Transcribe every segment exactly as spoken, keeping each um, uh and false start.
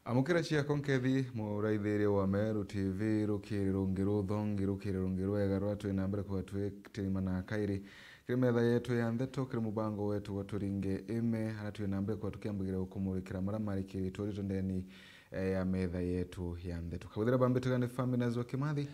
Amukira ciakwa nkethi, muraithiria wa Meru T V, rukiri rungi ruthongi, rukiri rungi rwega rwa twi na mbere kwa twi tirima na kairi kiri metha yetu ya ndeto, kiri mubango wetu wa turinge ime, ara twi na mbere kwa tukiambagira gukumurikira mara marikiritwe rito ndeni, eh, ya metha yetu ya ndeto. Kabwithira bambitwe ni Faminas wa Kimathi,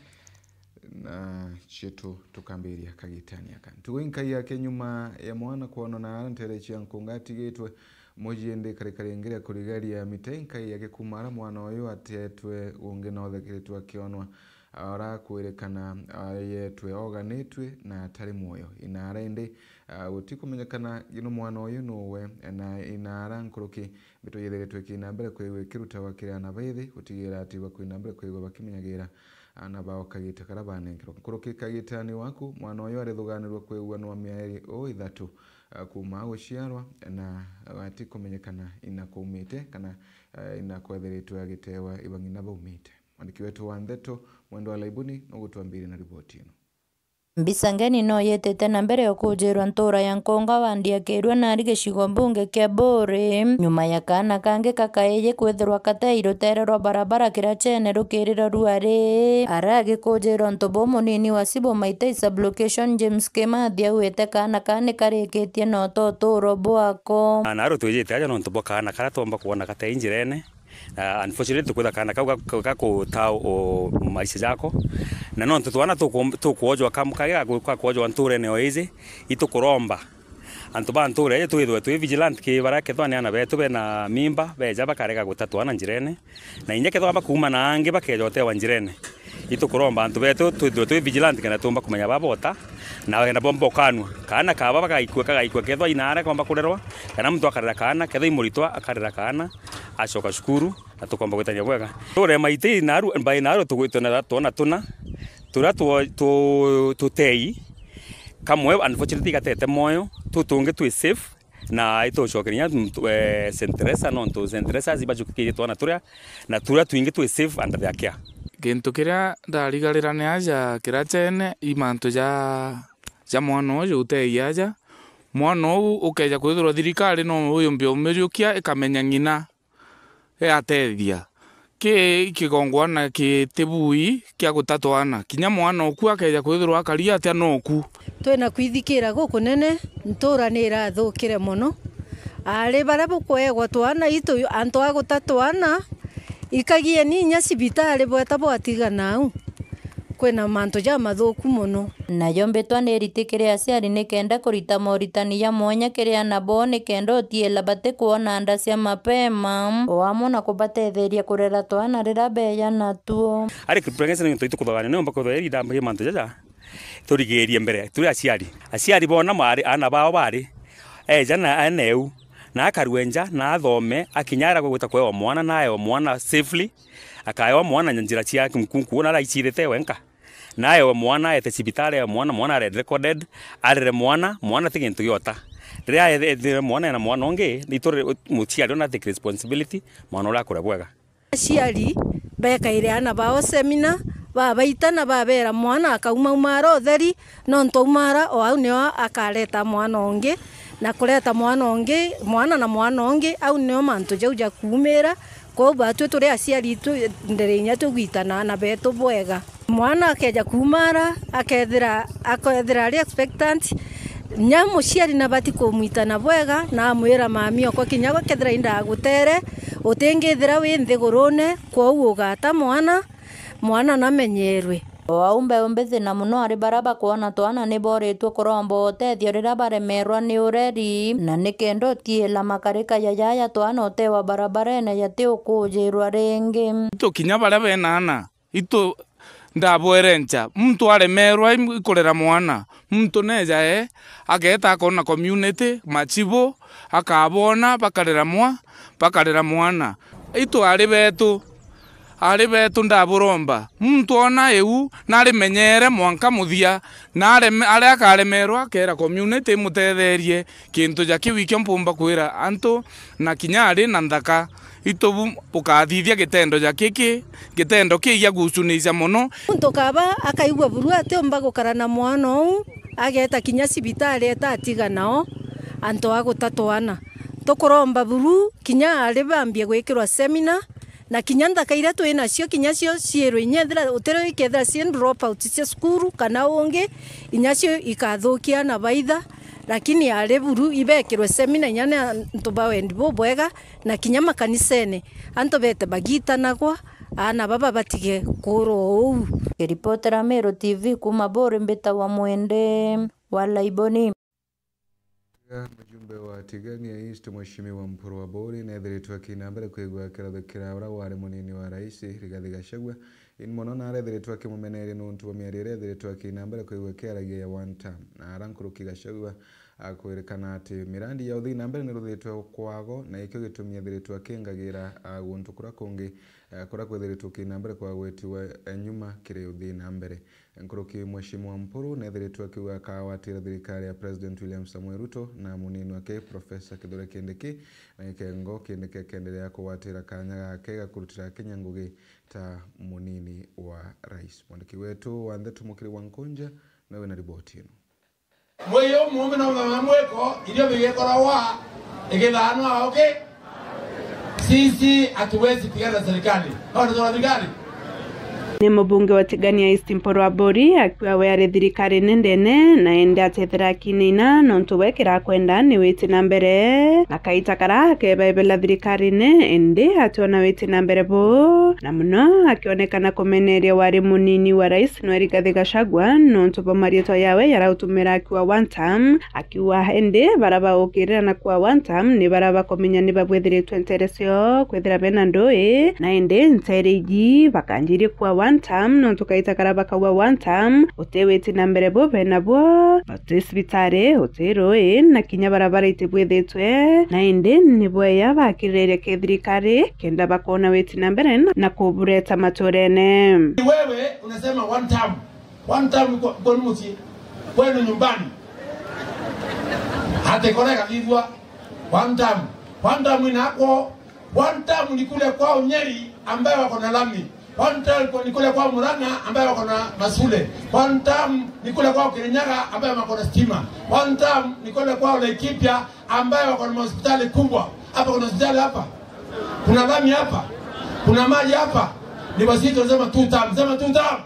na cietu tukambiria kagitani aka. Ntugo inkai yake nyuma ya mwana kwonwa na ara ntere cia nkunga atigitwe mucii, indi ikarika ringi ria kurigaria mita inkai yake kuuma ara mwana uyu atetwe ungi na uthekeretwe akionwa, ara kwirikana ayetwe oganitwe na atari mwoyo. Inaara indi, ah, gutikumenyekana gino mwana uyu nuwe, na inaara nkuruki mbito yithiritwe ikina mbere kwigua ikirutawa kiri ana baithi, gutigira ati bakwina mbere kwigua bakimenyagira ana bao kagita karia banenkerwa. Nkuruki kagitani waku, mwana uyu arithuganirwa kwigua nwa mieri o ithatu, ah, kuuma aguciarwa, na atikumenyekana ina kwaumite kana, ah, ina kwethiritwe agitewa iba ng'ina baumite. Mwandiki wetu wa ndeto, Mwendwa Laibuni, nugutwambiria na riboti ino. Mbica ngeni no yitite na mbere ukujirwa ntura ya Nkunga wandi ya Kirua nari gicigo mbunge kia Buuri, nyuma ya kaana kangi kakaiji kwithirwa katei rutere rwa barabara Kirachene rukirira ruari. Ara agikujirwa untu bumunini wa Cibo Maitei Sublocation, James Kimathi, augite kaana kaa ni karikitie na utoturo bwako. Na naru twijite aja nontu bwa kaana karia twomba kwona katei njirene. Ah, unfortunately, tukwitha kaana kau gaku-, gakuta o maisha jako. Na nontu twana tuku-, tukwojwa kam-, kage gaku-, gakwojwa nturene o iji, itukuromba antu ba nture iji twithwe twi vigilant ki baria kethwa ni ana betu bena mimba, beja bakarega guta twana njirene. Na inya kethwa bakuuma na angi bakeja utewa njirene. Itukuromba antu betu twithwe twi vigilant kenda tumba kumenya baba uta, na kenda bomba ukanua. Kaana kaba bagaikua, kagaikua kethwa inaare komba kurerwa, kana muntu akarera kaana, kethwa imuritwa akarera kaana, acoka cukuru, na tukomba gwitania bwega. Turema iti naru, mbai naru tugwitwe na twana tuna, turia two-, tu-, tutei, kamwe unfortunately gatete mwoyo, tutungi twi safe, na itucokeria inya, mm, tu-, eh, Saint Teresa, nontu Saint Teresa zibajukikirie twana turia, na turia twingi twi safe under their care. Gintu kiria ndarigarira ni aja Kirachene, i mantu ja, ja mwana uju utei aja. Mwana uu ukeja kwithirwa thirikari no uyumbe umiriukia ikamenya ng'ina iatethia. Ki kigongwana kitibui kia guta twana. Kinya mwana oku akeja kwithirwa akari atia noku. Twina kwithikira gukunene, ntura ni irathukire mono. Ari baria bukweegwa twana itu, antu a guta twana, ikagieni inya cibitari bweta bwatigana au. Kwina mantu jamathuku mono. Nayo mbitwa ni iriti kiri aciari nikenda kurita moritani ja mwanya kiri ana bao nikenda utiila batikwona nda cia mapema, o amwe na kubatetheria kurera twana riria beeja natuo. Ari pregnancy ni untu itukuthogania, niumba kwithwa irithambagia mantu jaja, turigirie mbere turi aciari. Aciari boona mari, ana bao bari, eeja na ene eu, na akarue nja, na athome, akinya aria gwita kwewa mwana, na aewa mwana safely, akaewa mwana na njira cia nkunku, na araicirite wenka. Na aewe mwana, aete cibitari, aewe mwana, mwana are recorded, arere mwana, mwana ti gintu giota. Riria aethire mwana ena mwana ungi, ni ituri muciari ona take responsibility, mwana uria akure bwega. Aciari bekaire ana bao semina, babaita na babera mwana akaumaumara utheri, nontu aumara o au nio akareta mwana ungi, na kureta mwana ungi, mwana na mwana ungi, au nio mantu jau jakuumira. Kwou batwi turi aciari tu, ndere inya tugwitana ana betu bwega. Mwana akeja kuumara, akethira, akethira ari expectant, nya muciari nabati kumwitana bwega, na amwira, "Mami okwa, kinya akethira indagutere, utingithira wi nthigurune, kwou ugata mwana, mwana namenyerwe." O au mbeu mbithi na mono ari baria bakwona twana ni boritwe kuromba utethio riria baremerwa ni ureri, na nikenda utiila makarika ja yaya twana utewa barabarene jati ukujirwa ringi. Itu kinya baria bena ana, itu ndabwerenca, muntu aremerwa i-, ikurera mwana, muntu neja e, ageeta akona community, machibu, akabona, bakarera mwa-, bakarera mwana. Itu ari betu, ari betu ndaburomba. Muntu ona iu narimenyere mwanka muthia, na areme-, aria akaremerwa, akera community imutetherie kintu ja kiu ikio mpumba kwira antu, na kinya ari na nthaka. Itu bu-, bukathithia gitendo ja kiki, gitendo kigia gucunicia mono. Muntu kaba akaigua buru atiumba gukara na mwana uu, ageeta kinya cibitari eta atiga nao, antu a guta twana. Tukuromba buru, kinya ari bambie gwikirwa semina, Na kinya nthaka iria twi nacio, kinya cio ciirwe inya ethira utirwe ikethira cii dropout cia cukuru kana ungi, inya cio ikathukia na baitha, lakini ari buru ibekirwe semina inya ni antu ba wendi bubwega, na kinya makanisene antu bete bagitanagwa, aana baba batige kurwa uu. Kiripotera Meru T V kuuma Buri, mbitagwa Mwende wa Laiboni. Mujumbe wa Tigania East, Mheshimiwa Mpuru Aburi, neethiritwe akina mbere kwigua kiratho kiria uria wari munini wa rais, Rigathi Gachagua, ini mono, na areethiritwe akimumeneria niuntu bwa miario iria eethiritwe akina mbere kwigua kiaragia ya one term. Na ara nkuruki Gachagua akwirikana ati mirandi ya uthii na mbere niruthitwe kwago, na ikio gitumi eethiritwe akingagira, a, guntu kuria kungi, a, kuria kwethiritwe ukina mbere kwagwetiwa, a, nyuma kiri uthii na mbere. Nkuruki Mheshimiwa Mpuru neethiritwe akiuga akawatira thirikari ya President William Samoei Ruto na munini wake Professor Kithure Kindiki, na gikengo Kindiki akeenderea kugwatira kanya gake ga kurutira Kenya ngugi ta munini wa rais. Mwandiki wetu wa ndeto Mukiri wa Nkunja nawe na riboti ino. Mwei umuthi no mama mwiko, irio bigikoragwa igithanwa oki. Sisi hatuwezi pigana na serikali. Hao ndio serikali. Ni mubunge wa Tigania East Mpuru Aburi akiuga we ari thirikarine ndene, na indi atethira akinina nontu we kira akwenda ni witi na mbere. Na kaita kara akebaebela thirikarine, indi ationa witi na mbere bu. Na muno akionekana kumeneria wari munini wa rais nwe Rigathi Gachagua nontu bwa marietwa yawe yarautumira akiuga one term, akiuga indi bara baukirira na kuuga one term ni bara bakumenya ni babwithiritwe ntere cio kwithira bena ndui, na indi ntere iji bakanjirie kuuga one term nontu kaita kara bakauga one term, uti witi na mbere bu bena buo, uti cibitari, uti rui, na kinya bara bara itibwithitwe, na indi ni bweya bakirire ke thirikari kenda bakona witi na mbere na, na kubureta maturene. Wewe unasema one term. One term kwa, kwenu mji, kwenu nyumbani. Ati kore kathithwa, one term. One term inakwo, one term ni kule kwao Nyeri ambaye wako na lami. One term ni kule kwao Murang'a ambaye wako na mashule. One term ni kule kwao Kirinyaga ambaye wako na stima. One term ni kule kwao Laikipia ambaye wako na hospitali kubwa. Hapa kuna hospitali hapa? Kuna lami hapa? Kuna maji hapa? Ni basi tunasema two term. Sema two term.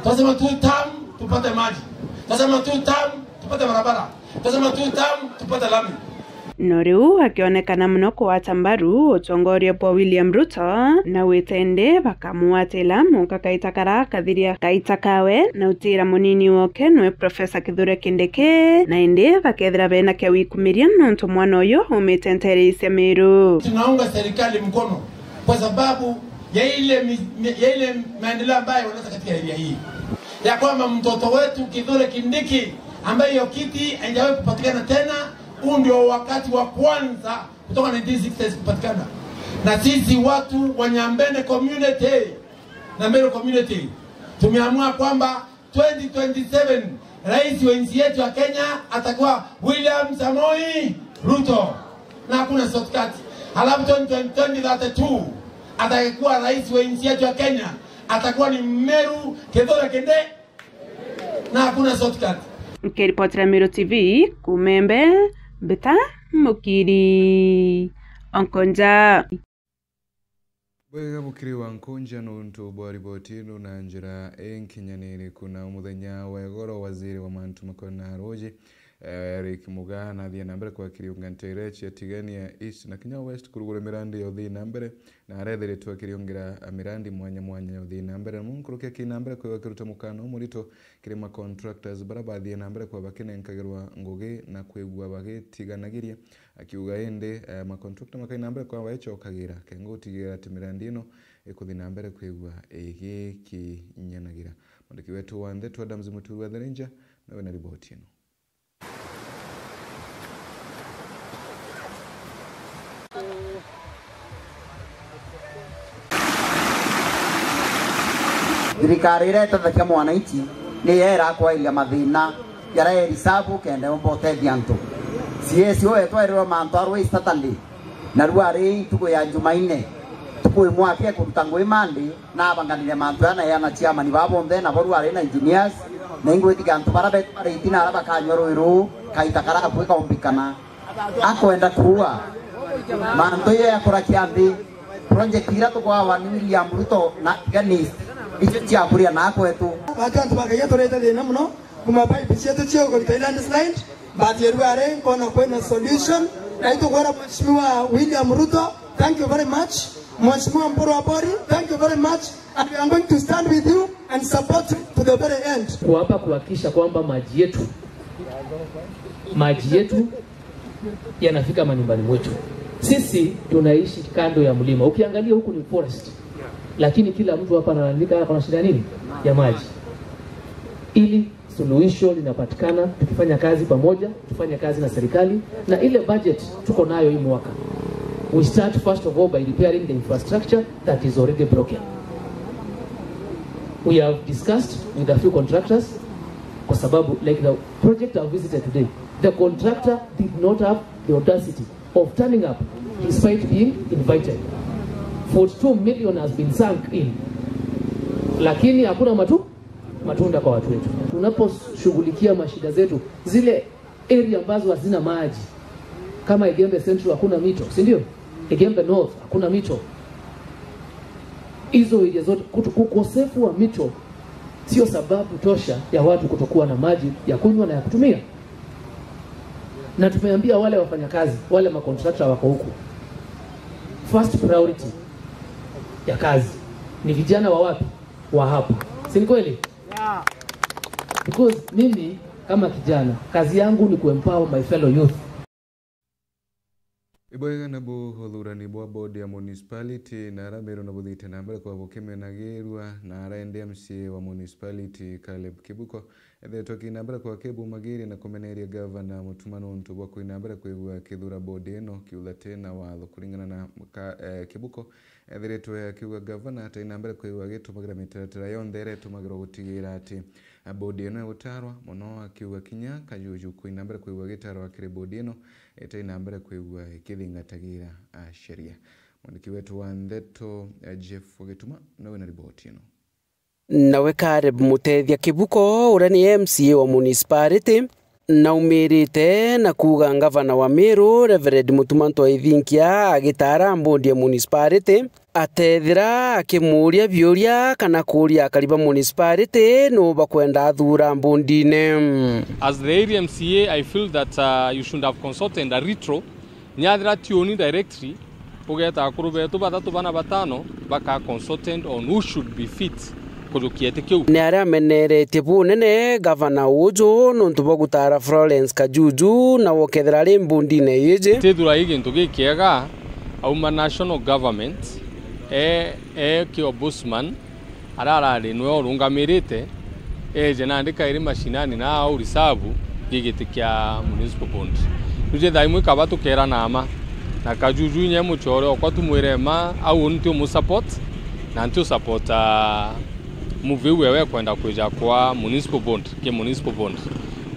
Twasema two term tupate maji. Twasema two term tupate barabara. Twasema two term tupate lami. No riu akionekana muno kugwata mbaru utongoria bwa William Ruto, na wite indi bakamwatila munka kaita kara kathiria kaita kawe, na utira munini woke nwe Professor Kithure Kindiki, na indi bakethira bena kia wikumiria nontu mwana uyu umite ntere cia Meru. Tunaunga serikali mkono kwa sababu ya ile mi-, mi-, ya ile maendeleo ambayo wanaleta katika area hii, ya kwamba mtoto wetu Kithure Kindiki, ambaye hiyo kiti haijawahi kupatikana tena, huu ndio wakati wa kwanza kutoka nineteen sixties kupatikana. Na sisi watu wa Nyambene community na Meru community tumeamua kwamba twenty twenty-seven, rais wa nchi yetu ya Kenya atakuwa William Samoei Ruto, na hakuna shortcut. Halafu twenty twenty, twenty thirty-two, atakayekuwa rais wa nchi yetu ya Kenya atakuwa ni Meru Kithure Kindiki, na hakuna shortcut. Nkiripotera Meru T V, kuuma Embu, Mbita Mukiri Onkonja. Bwega Mukiri wa Nkunja nontu bwa riboti ino na njira inkinyaniri. Kuna muthenya wa igoro, waziri wa mantu makonaa na ruuji, eh, Eric Mugaa nathie na mbere kwa kiriunga ntere cia Tigania East na kinya West kurugura mirandi ya uthii na mbere, na arethiritwe akiriungira mirandi mwanya mwanya ya uthii na mbere. Namo nkuruki akina mbere kwigwa akiruta mukana umurito kiri ma contractors bara bathie na mbere kwa bakinenkagirwa ngugi na kwigua bagitiganagiria. Akiuga indi, eh, makontrakta makai na mbere kwa baecokagira, kenga gutigira ati mirandi ino ikuthi na mbere kwigua igikinyanagira. Mwandiki wetu wa ndeto Adams Muturi wa The Ranger nawe na riboti ino. Thirikari iria itethagia mwananchi niyo irakwairia mathina jaria irisabu kenda yomba utethia antu. C S O wetwa erirwe mantu arwe Saturday, na riu ari ntuku ya Jumaine, ntuku imwe aki ekuruta ngui Monday, na abanganire mantu aya na eana chairman baa bonthe, nabo riu ari na engineers, na ingwitikia antu bara betwa riti na ara bakanywa rui ruu, kaita kara gakui kaumbikana. Akwenda kuua mantu iyo yakurakia nthi. Project iria tukwawa ni William Ruto na Tiga East, icio cia kuria na kwetu. Bati antu ba Ngai aturite thina muno, kuma pipe cietu cia ukurita i landslide, but riu ari nkona kwina solution, na itukwira Mheshimiwa William Ruto, thank you very much. Mheshimiwa Mburu Abori, thank you very much, and we are going to stand with you and support you to the very end. Kuapa kuhakikisha kwamba maji yetu, maji yetu yanafika manyumbani mwetu. Sisi tunaishi kando ya mlima. Ukiangalia huku ni forest. Lakini kila mtu hapa analalamika ako na shida nini? Ya maji. Ili suluhisho linapatikana tukifanya kazi pamoja, tufanye kazi na serikali, na ile budget tuko nayo hii mwaka. We start first of all by repairing the infrastructure that is already broken. We have discussed with a few contractors, kwa sababu, like, the project I visited today, the contractor did not have the audacity of turning up despite being invited. Forty-two million has been sunk in. Lakini hakuna matu-, matunda kwa watu wetu. Tunaposhughulikia mashida zetu, zile area ambazo hazina maji, kama Igembe Central hakuna mito, si ndio? Igembe North hakuna mito. Hizo area zote, kutu-, ukosefu wa mito sio sababu tosha ya watu kutokuwa na maji ya kunywa na ya kutumia. Na tumeambia wale wafanyakazi, wale macontractor wako huku, first priority ya kazi ni vijana wa wapi? Wa hapa. Si ni kweli? Because mimi kama kijana, kazi yangu ni kuempower my fellow youth. Ibwega nabu uthurani bwa board ya municipality na ara Meru na buthiite na mbere kwa bukimenagirua, na ara endi M C A wa municipality Caleb Kibuko ethetwe akina mbere kwa kibumagiria na kumeneria gavana Mutuma nontu bwa kwina mbere kwigua kithura board ino kiuthate na watho. Kuringana na ka-, eh, Kibuko, ethiritwe akiuga gavana ataina mbere kwigua agitumagira mitaratara yonthe iria itumagirwa gutigira ati board ino igutarwa mono, akiuga kinya Kajuju kuina mbere kwigua agitarwa kiri board ino itaina mbere kwigua ikithingatagira, ah, sheria. Mwandiki wetu wa ndeto, eh, Jeff Gituma, nawe na riboti ino. Nawe Caleb Mutethia Kibuko, uria ni M C A wa municipality, naumirite na kuuga ngavana wa Meru, Reverend Mutuma Ntwethinkia, agitaara mbondi ya municipality, atethira akimuuria biuria kana kuuria akari ba municipality nuu bakwenda athuura mbondine. As the area M C A, I feel that, uh, you should have consulted a retro. Nyathira ti uni directly, ugeeta akuru betu bathatu bana batano baka consultant on who should be fit kujukia iti kiu. Ni aria ameneretie bunene gavana uju nontu bwa gutaara Florence Kajuju na wokethira ari mbundine iji. Tithura i gintu gikiega auma national government, e, e ki ombudsman, aria arari niwe urungamirite, eeje nandi kairi mashinani na au reserve gi giti kia municipal bond. Riu jethira imwe kaba tukeerana mma, na Kajuju inya mucore okwa tumwire mma, au uni nti umusupport, na nti usupport, ah, move iu ewe ekwenda kwija kwa municipal bond, ki municipal bond.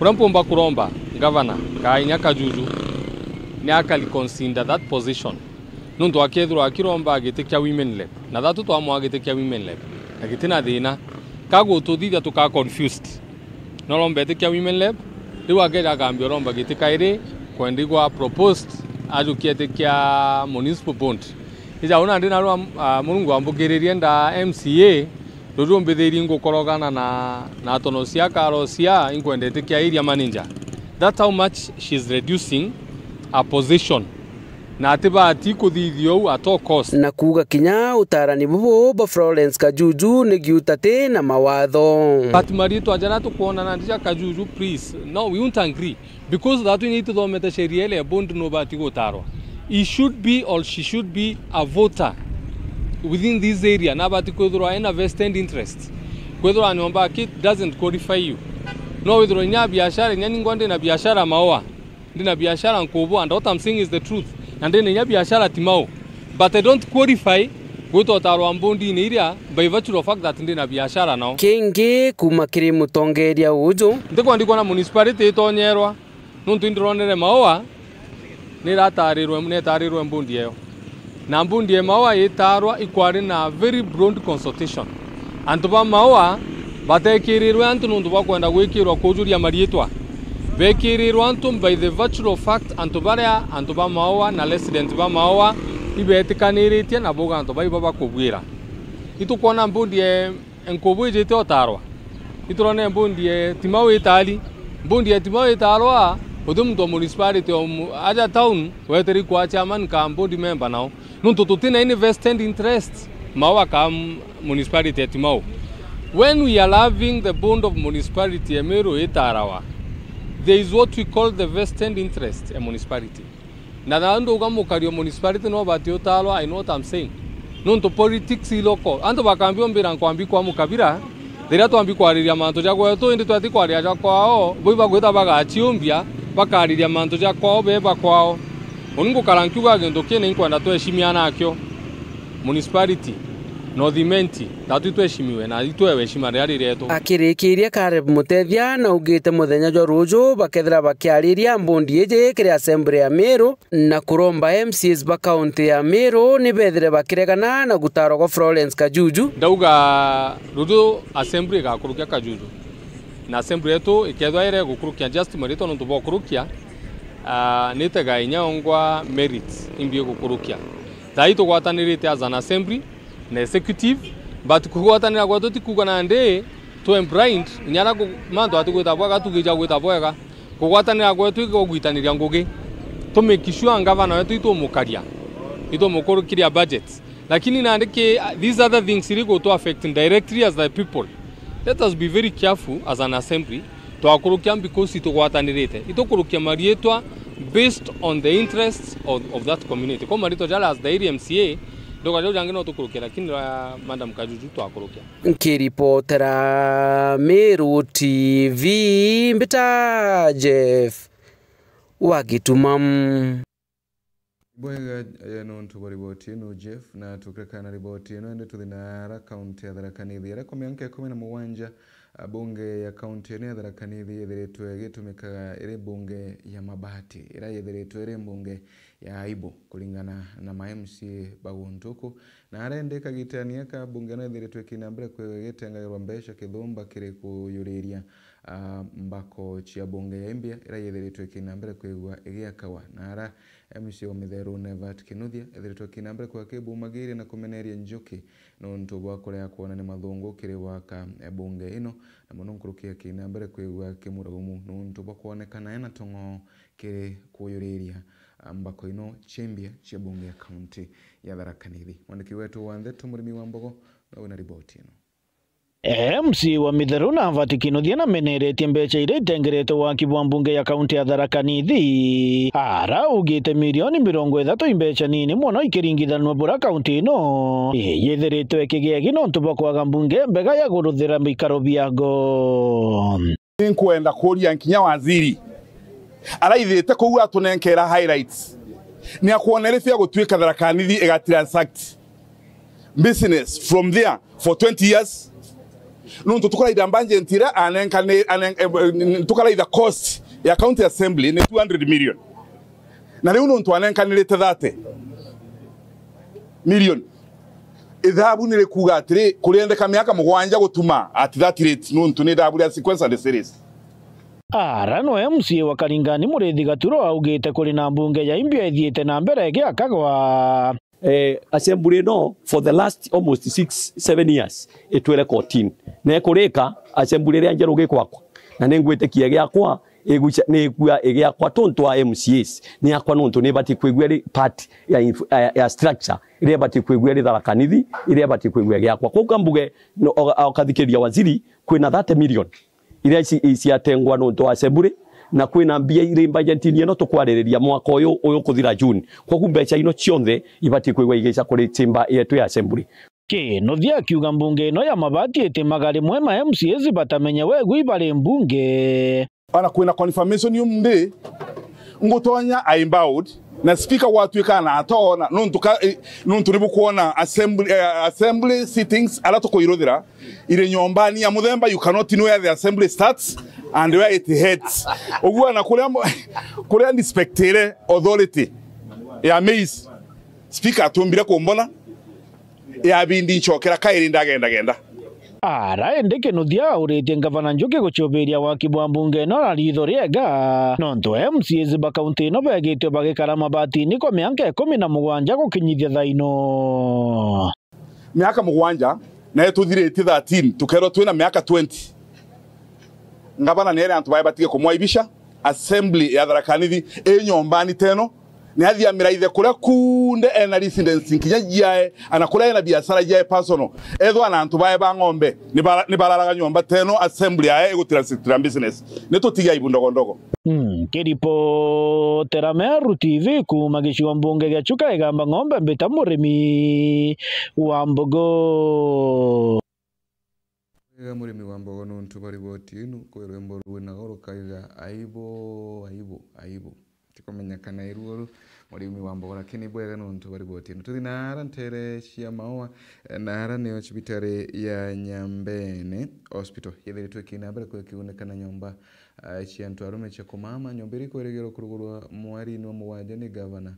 Uria mpumba kuromba, ngavana, ka inya Kajuju, ni akari consider that position. Nontu akethirwa akiromba giti kia women rep, na thatu twamwaa giti kia women rep, na giti na thina. Kagututhithia tuka confused. Noromba giti kia women rep, riu akeja akambia uromba giti kairi, kwendigwa proposed ajukie giti kia municipal bond. Ija una ndi narua, ah, Murungu ambukiririe nda M C A, ruju mbithirie ngukorogana na, na atono cia karo cia inkwenda giti kia area manager. That's how much she's reducing her position. Na atibati kuthithia uu at all cost. Na kuuga kinya utaarani bubu bwa Florence Kajuju ni giutati na mawatho. But mariitwa jaria tukwonana ndi ja Kajuju, please. No, we won't agree. Because that ni ituthomete sheria ile ya bond no bati gutarwa. He should be or she should be a voter within this area. Na bati kwithirwa ena vested interest. Kwithirwa nyomba ki doesn't qualify you. No withirwa inya biashara, inya ningwa ndi na biashara maua. Ndi na biashara nkubu, and what I'm saying is the truth. Na ndi na inya biashara ti mau. But I don't qualify gwitwa utarwa mbondine iria by virtue of fact that ndi na biashara nao. Kingi kuma kiri mutongeria uju. Ntikwenda kwona municipality itonyerwa, nontu indironere maua ni iratarirwe, ni itarirwe mbondi eyo. Na mbundi ya maua itarwa ikwari na very broad consultation. Antu ba maua batekirirwe antu nontu bwa kwenda gwikirwa kujuria mariitwa. Bekirirwe antu by the virtue of fact, antu baria, antu ba maua na resident ba maua Ibetikaniritie na bauga antu baiba bakubwira. Itukwona mbundi e nkubu ijite utarwa. Iturone mbundi e Timau itari. Mbundi e Timau itarwa, uti muntu wa municipality o mu-, aja town, weteri kwa chairman ka board member nao. Nontu tutina any vested interest, mao aka m-, municipality ya Timau. When we are having the board of municipality ya Meru itarawa, there is what we call the vested interest ya municipality. Na nandi uga mukari o municipality no bati utarwa, I know what I'm saying. Nontu politics i local. Antu bakambia umbira nkwambi kwa mukabira, riria twambi kwariria mantu ja gwetu, indi twati kwaria ja kwao, bui bagwita bagachiumbia, bakariria mantu ja kwao, be ba kwao. Uni ngukara nkiuga gintu kina inkwenda tweshimiana nakio. Municipality, North Imenti, tatu itweshimiwe na itwewe heshima riria ririetu. Akirikiria, Caleb Mutethia naugite muthenya jwa ruju bakethira bakiariria mbundi iji kiri assembly ya Meru, na kuromba M C As ba kaunti ya Meru ni bethire bakiregana na gutarwa gwa Florence Kajuju. Ndauga ruju assembly igakurukia Kajuju, na assembly yetu ikethwa ire gukurukia just maritwa nontu bwa gukurukia, ah, nitega inya ongwa merit imbi gukurukia. Thai tugwatanirite as an assembly na executive, but kugwatanira gwetu ti kuuga nandi twe blind, inya ara ku-, mantu ati gwita bwega, tugija gwita bwega. Kugwatanira gwetu igugwitaniria ngugi. Tu make sure ngavana wetu itumukaria, itumukurukiria budgets. Lakini nandi ki, these other things iri gutu affect directly as the people. Let us be very careful as an assembly. Twakurukia because itugwatanirite. Itukurukia marietwa based on the interests of, of that community. Kwa marietwa jara as the area M C A, ndoga jau jangi no tukurukia, lakini ra Madam Kajuju twakurukia. Nkiripotera Meru T V, mbita Jeff wa Gituma. Bwega, eh, nontu bwa riboti ino, Jeff, na tukireka na riboti ino, indi tuthi na ara kaunti ya Tharaka Nithi, aria kwa mianka ikumi na mugwanja, a, bunge ya kaunti ino ya Tharaka Nithi yethiritwe igitumikaga iri bunge ya mabati, iria yethiritwe iri bunge ya aibu, kuringana na ma M C A ba guntu uku. Na arendeka gitania ka bunge no ithiritwe ikina mbere kwigwa igitengagirwa mbeca kithumba kiri kuyuriria, a, mbako cia bunge ya imbia, iria yethiritwe ikina mbere kwigwa igiakagwa. Na ara M C A wa Mitheru Nevat Kinuthia ethiritwe akina mbere kwigwa akibumagiria na kumeneria Njuki nontu bwa kurega kwona ni mathungu kiri gwaka, e, bunge ino, na mono nkuruki akina mbere kwigwa akimuraumu nontu bwa kwonekana ena tong'o kiri kuyuriria, a, mbako ino cia imbia cia bunge ya kaunti ya Tharaka Nithi. Mwandiki wetu wa ndeto Murimi wa Mbogo no wina riboti ino. M C A wa Mitheru Nevat Kinuthia nameneretie mbeca iria itengeretwe waki bwa mbunge ya kaunti ya Tharaka Nithi, ara augite milioni mirongo ithatu i mbeca nini mono ikiringithanua bura kaunti ino yithiritwe ikigia igi nontu bwa kwaga mbunge mbega ya guruthira mikaro biago. Ninkwenda kuria nkinya waziri araithite kuu atunenkera highlights. Ni akwona iri fair gutuika Tharaka Nithi iga transact business from there for twenty years? Nontu tukaraitha budget ira anenkani-, anen-, eh, tukaraitha cost ya county assembly ni two hundred million. Na riu nontu anenkanirite thirty million, ithabu ni rikuuga atiri, kuriendeka miaka mugwanja gutuma at that rate, nontu ni ithabu ria sequence and series. Ara no M C A wa Karingani Murithi Gaturo augite kuri na mbunge ya imbia ithiite na mbere igiakagwa. Eh, assembly ino for the last almost six, seven years itwire kotini. Na ikurika assembly iria njeru gikwakwa. Na ningwitikia giakwa, igwica-, ni ikua igiakwa tontu wa M C As. Ni akwa nontu ni ibati kwigua iri part ya inf-, ya, ya structure iria ibati kwigua iri Tharaka Nithi, iria ibati kwigua igiakwa. Kwou kambuge, no, o-, okathikiria waziri, kwina thirty million iria ici-, iciatengwa nontu wa assembly, na kwina mbia iri budgetini ino tukwaririria mwaka uyu, uyu kuthira June. Koguo mbeca ino cionthe ibati kwigua igica kuri chamber yetu ya assembly. Kinuthia akiuga mbunge ino ya mabati itimaga rimwe ma M C As batamenya wegu ibari mbunge. Ona kwina confirmation yumthi, ngutonya I bowed, na speaker gwatuika na atona, nontu ka-, eh, nontu nibukwona assembly, eh, assembly sittings ara tukuiruthira iri nyombani ya muthemba, you cannot know where the assembly starts and where it heads. Uguo na kuria mo-, kuria ndispectire authority ya Maize, speaker atumbire kumbona, ya bindi ncokera kairi ndagendagenda. Ara indi Kinuthia auritie ngavana Njuki gucubiria waki bwa mbunge ino na ritho riega, nontu M C As ba kaunti ino begitwe bagikara mabatini kwa mianka ikumi na mugwanja gukinyithia thaa ino. Miaka mugwanja, na ituthiritie thirteen, tukerwa twina miaka twenty. Ngavana ni ere antu bae batige kumwaibisha, assembly ya Tharaka Nithi i nyombani teno, ni athii amiraithe kuria kunde ena residence nkinya jiae, ana kuria ena biashara jiae personal. Ethwa na antu bae ba ng'ombe, ni bara-, ni bararaga nyomba teno, assembly yae igutira sitira business. Ni tutigia aibu ndogo ndogo. Mm, kiripotera Meru T V kuuma gicigo mbunge gia Chuka Igamba Ng'ombe, mbita Murimi wa Mbogo. Wega Murimi wa Mbogo nuntu bwa riboti inu, kwi rwimbo rwinago rukaiga, "Aibu, aibu, aibu." Tikumenya kana iruo ru Murimi wa Mbogo, lakini bwega nuntu bwa riboti inu. Tuthi naara ntere cia Maua, naara nio cibitari ya Nyambene Hospital yethiritwe ikina mbere kwikiuneka na nyomba ah, cia antu arume cia kumama. Nyomba iria ikwirigirwa kurugurwa mweri-ini wa mugwanja ni gavana,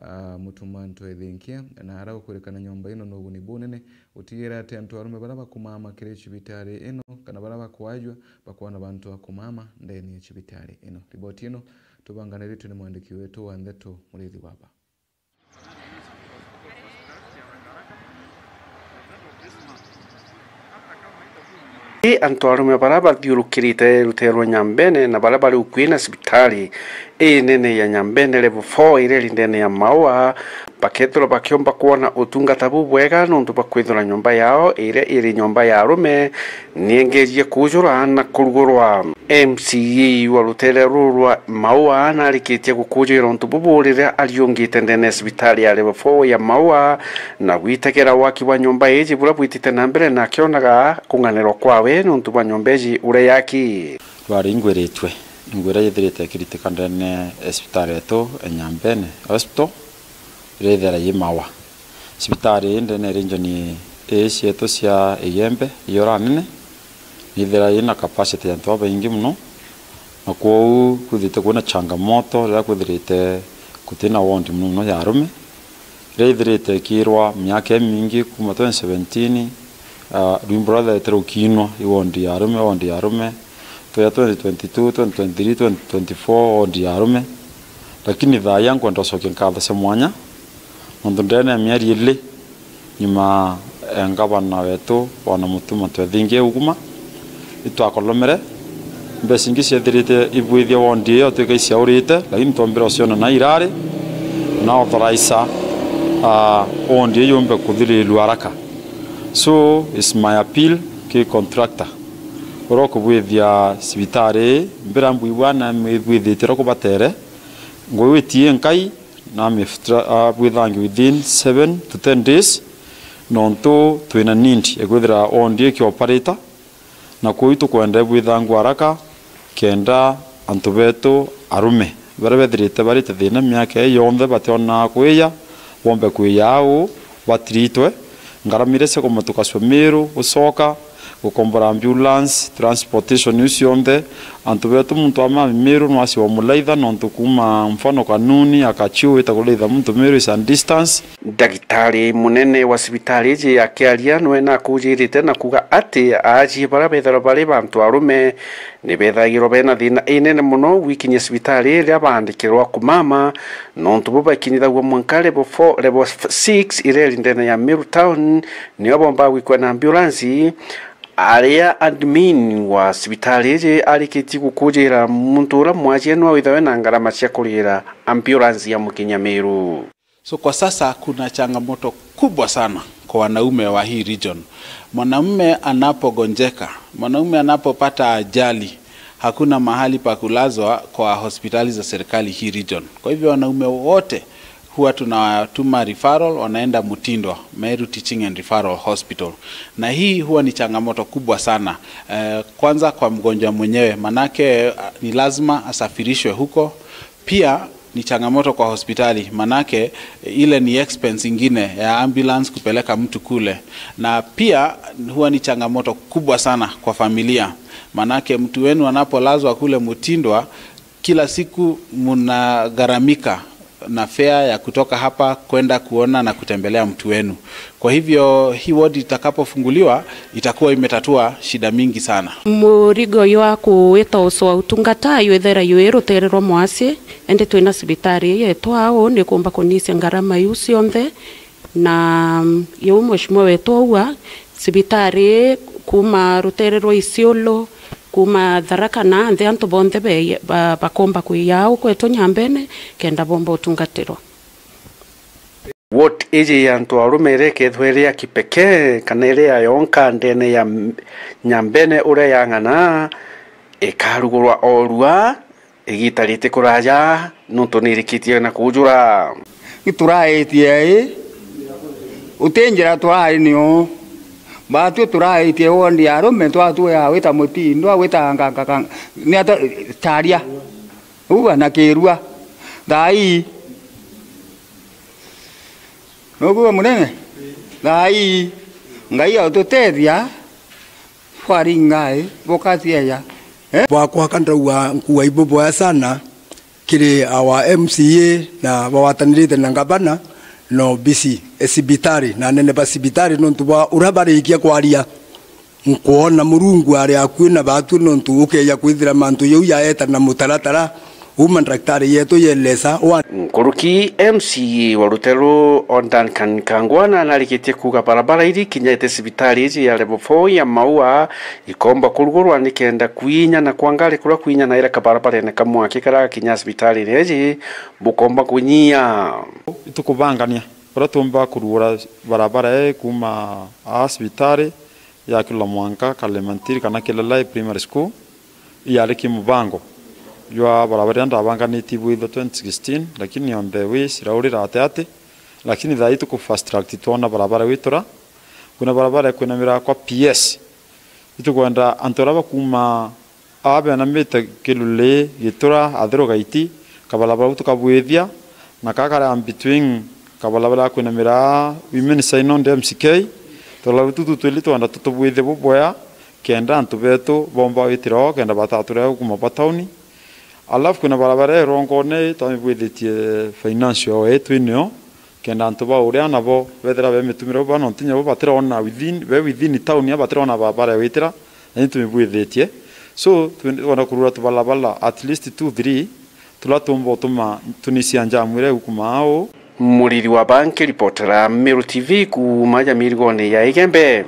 ah, Mutuma M'Ethingia, na ara gukwirikana nyomba ino ni uguni bunene gutigira ati antu arume baria bakumama kiri cibitari ino kana baria bakwajua bakwona bantu a kumama ndene ya cibitari ino. Riboti ino tubanganiritwe ni mwandiki wetu wa ndeto Muriithi Waba. I antu arume baria bathiurukirite rutere rwa Nyambene na baria bari ukui na cibitari inene ya Nyambene level four iria iri ndene ya Maua, bakethirwa bakiomba kwona utungata bubwega nontu bwa kwithirwa nyomba yao iria iri nyomba ya arume niengerie kuujura na kurugurwa. M C A wa rutere ruru rwa Maua narikitie gukujuira untu bubu riria ariungite ndene ya cibitari ya level four ya Maua na gwitegera waki bwa nyomba iji buria bwitite na mbere, na akionaga kung'anirwa kwawe niuntu bwa nyomba iji uria yaki. Rwari ingwiritwe, ingwira yithirite ikiritika ndene ya cibitari yetu ya Nyambene Hospital, iria ithera yi Maua. Cibitari ii ndene ya region ii cietu cia Igembe, Iyora nene, nithira ina capacity ya antu babaingi mono, na kwou kwithirite kwina changamoto riria kwithirite kutina ward mono mono ya arume, iria ithirite ikirwa miaka imingi kuuma twenty seventeen, ah, rwimbo ruria rwetire rukiinwa i ward ya arume, ward ya arume, twija twenty twenty-two, twenty twenty-three, twenty twenty-four, ward ya arume. Lakini thaai nkwenda gucokia nkatho cia mwanya nontu ndene ya mieri ili nyuma, eh, ngavana wetu Bwana Mutuma M'Ethingia uguma, itwakolomere, mbeca ingi ciethirite ibwithia ward iyo twika iciaurite, lakini twombire uciona na irari na authorize, ah, ward iyo yumbe kuthirirua haraka. So, it's my appeal ki contractor uria ukubwithia cibitari ii, mbira mbwibwa na mwibwithitie uria kubatere, ngwiwitie nkai na miftra-, ah, bwithangi within seven to ten days, nontu twina need ya kwithira ward ikioperate, na kwou itukwenda bwithangwe haraka kenda antu betu arume baria bethirite barite thina miaka ii yonthe bationaa kwija, bombe kwija au batiritwe. Ngarama iria cia kumatuka cia Meru gucoka, gukombora ambulance, transportation iu cionthe. Antu betu muntu amami Meru no aciwa mulaitha, nontu kuuma mfano Kanuni, Akachu, wita kulaitha muntu Meru is a distance. Ndagitari munene wa cibitari iji akiaria nwe nakujirite na kuuga ati aajie baria bethirwa bari bantu arume ni bethagirwa bena thina inene mono gwikinyia cibitari riria baandikirwa kumama, nontu bo bakinyithagua mwanka level four, level six iria iri ndene ya Meru Town, nio bombaa gwikua na ambulansi. Aria admin wa cibitari iji arikitie gukujira muntu uria mwajie no withagwe na ngarama cia kurira ambulansi ya mukinyia Meru. So kwa sasa kuna changamoto kubwa sana kwa wanaume wa hii region. Mwanamume anapogonjeka, mwanaume anapopata ajali, hakuna mahali pa kulazwa kwa hospitali za serikali hii region. Kwa hivyo wanaume wote huwa tunawatuma referral, wanaenda Mutindwa, Meru Teaching and Referral Hospital. Na hii huwa ni changamoto kubwa sana. Eh, kwanza kwa mgonjwa mwenyewe, manake, ah, ni lazima asafirishwe huko. Pia ni changamoto kwa hospitali, manake, eh, ile ni expense ingine ya ambulance kupeleka mtu kule. Na pia huwa ni changamoto kubwa sana kwa familia, manake mtu wenu anapolazwa kule Mutindwa, kila siku mnagharamika, na fare ya kutoka hapa kwenda kuona na kutembelea mtu wenu. Kwa hivyo, hii ward itakapofunguliwa, itakuwa imetatua shida mingi sana. Murigo jwa kuita uso wa utungata jwithira jwi rutere rwa mwasi, indi twina cibitari ii yetu au ni kumba kunisia ngarama iu cionthe, na, mm, iu mheshimiwa wetu auga, cibitari ii kuma rutere rwa Isiolo, kuma Tharaka na nthi, antu bonthe be-, ba-, bakomba kwija au kwetu Nyambene kenda bomba utungatirwa. Ward iji ya antu arume iria ikethwa iri ya kipekee kana iri ya yonka ndene ya M-, Nyambene uria yang'ana, ikarugurwa o rua igita riti kuraja, nontu ni irikitie na kujura. Gituraitie ii, uti njira turai nio. Batwi turaitie wondi ya arume, twatue ya wita mutindwa, wita nganganga, ni ata, taria. Uga na kirua. Thaa ii. Nukuga munene? Thaa ii. Ngai aututethia, bwari ngai, bukacieja. Eh? Bwakwa ka ndauga nkua ibuboya sana kiri our M C A na bagwatanirite na ngavana na obisi e cibitari na anene ba cibitari, nontu bwa uria barikia kwaria. Nkwona Murungu ari akui na batwi, nontu ukeja kwithira mantu jau jaeta na mutaratara, uma ndagitari yetu yelesa wa. Nkuruki M C A wa ruteru o Duncan Kangwana narikitie kuuga barabara iri kinyete cibitari iji ya level four ya Maua ikomba kurugurwa nikenda kwinya na kwa ngari kuria kwinya na ira kabarabarene kamwe akikaragakinya cibitari iji bukomba kunyia. Itukubangania uria tuumba kurugura barabara ii kuuma aa cibitari ya Kilwa mwanka Kalemantiri kana Kilelai Primary School, iyari ki mubango jwa barabara iria ndabanganitie bwithwe twenty sixteen, lakini on the way ciraurira ati ati, lakini thaa ii tuku fast track twona barabara gwitura, kwina barabara ikwinamira kwa P S. Itukwenda antu aria bakuuma aa benamite Kiluli, Gitura, Athiru Gaiti, kabarabara gau tukabwithia, na kaa kari in between kabarabara ya kwinamira Women Synod M C K, tubarabara tutu twili twenda tutubwithie bubwea, kenda antu betu bomba gwitira o, kenda bataturega kuuma ba tauni. Alafu kwina barabara irongone twamibwithitie finance yao ii twinio, kenda antu ba uria nabo bethira be mitumire baba, nontu inya bo batirona within, be within town ya batirona barabara ya gwitira, na ni tumibwithitie. So, twenda kurura tubarabara at least two, three, turia tumba utuma tunisia njamu iria igukumaa uu. Muriri wa Banki, ripotera Meru T V kuuma ja mirigone ya Igembe.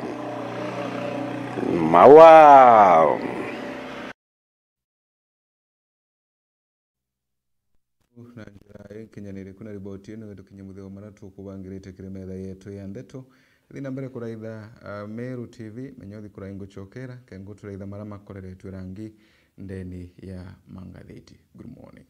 Maua. Na njira inkinyaniriku na riboti ino, tukinye muthia wa maria tukubangirite kiri metha yetu ya ndeto. Thi na mbere kuraitha, ah, Meru T V, menya uthi kurai ngucokera, ke nguturaitha maria makoreretwe rangi ndeni ya mangathiti. Good morning.